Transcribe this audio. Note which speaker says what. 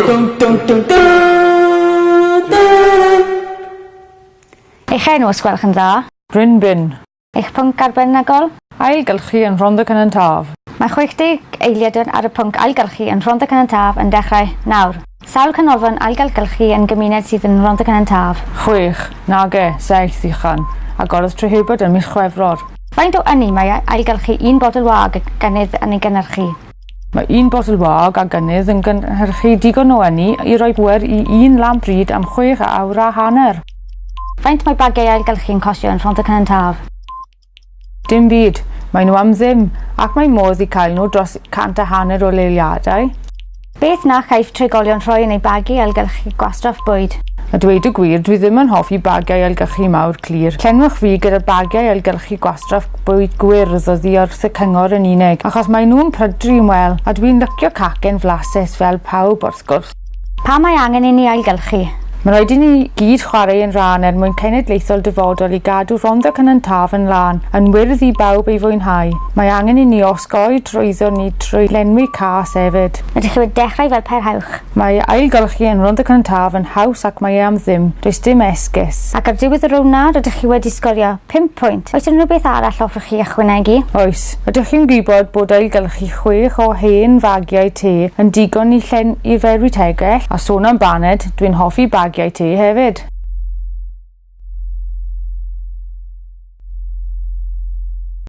Speaker 1: Dwn dwn dwn dwn dwn.
Speaker 2: Eich enw os gwelwch yn dda.
Speaker 3: Bryn Bin.
Speaker 2: Eich pwnc arbenigol?
Speaker 3: Ailgylchu yn Rhondda Cynon Taf.
Speaker 2: Mae 60 eiliad ar y pwnc ailgylchu yn Rhondda Cynon Taf yn dechrau nawr. Sawl canolfan ailgylchu yn gymuned sydd yn Rhondda Cynon Taf?
Speaker 3: 6, nage, 7 uchan. Agorodd Trehubod ym mis Chwefror.
Speaker 2: Faint o ynni mae ailgylchu un botel wag gynnydd yn ei gynhyrchu?
Speaker 3: Mae un botel wag a gynnydd yn gynhyrchu digon o ynni i roi pŵer i un lamp ryd am chwech awr a hanner.
Speaker 2: Faint mae bagiau ailgylchu yn costio yn Rhondda Cynon Taf?
Speaker 3: Dim byd. Mae nhw am ddim, ac mae modd i cael nhw dros 150 o leoliadau.
Speaker 2: Beth na chaiff trigolion rhoi yn eu bagiau ailgylchu gwastraff bwyd?
Speaker 3: A dweud y gwir, dwi ddim yn hoffi bagiau ailgylchu mawr clir. Llenwch fi gyda bagiau ailgylchu gwastraff bwyd gwyrdd oddi wrth y cyngor yn unig, achos maen nhw'n pydru'n wel, a dwi'n licio cacen flasus fel pawb wrth gwrs.
Speaker 2: Pam mae angen i ni ailgylchu?
Speaker 3: Mae'n rhaid i ni gyd chwarae ein rhan er mwyn cenedlaethol dyfodol i gadw Rhondda Cynon Taf yn lân, yn wyrdd i bawb ei fwynhau. Mae angen i ni osgoi trwyddo ni trwy lenwi cas hefyd.
Speaker 2: Ydych chi wedi dechrau fel parhewch?
Speaker 3: Mae ailgylchu yn Rhondda Cynon Taf yn haws ac mae e am ddim, does dim esgus.
Speaker 2: Ac ar diwedd y rownd nawr rydych chi wedi sgorio 5 pwynt. Oes unrhyw beth arall hoffech chi ychwanegu?
Speaker 3: Oes. Ydych chi'n gwybod bod ailgylchu chwech o hen fagiau te yn digon i llen i ferwi tegell? A sôn am baned, dwi'n hoffi bagiau te hefyd.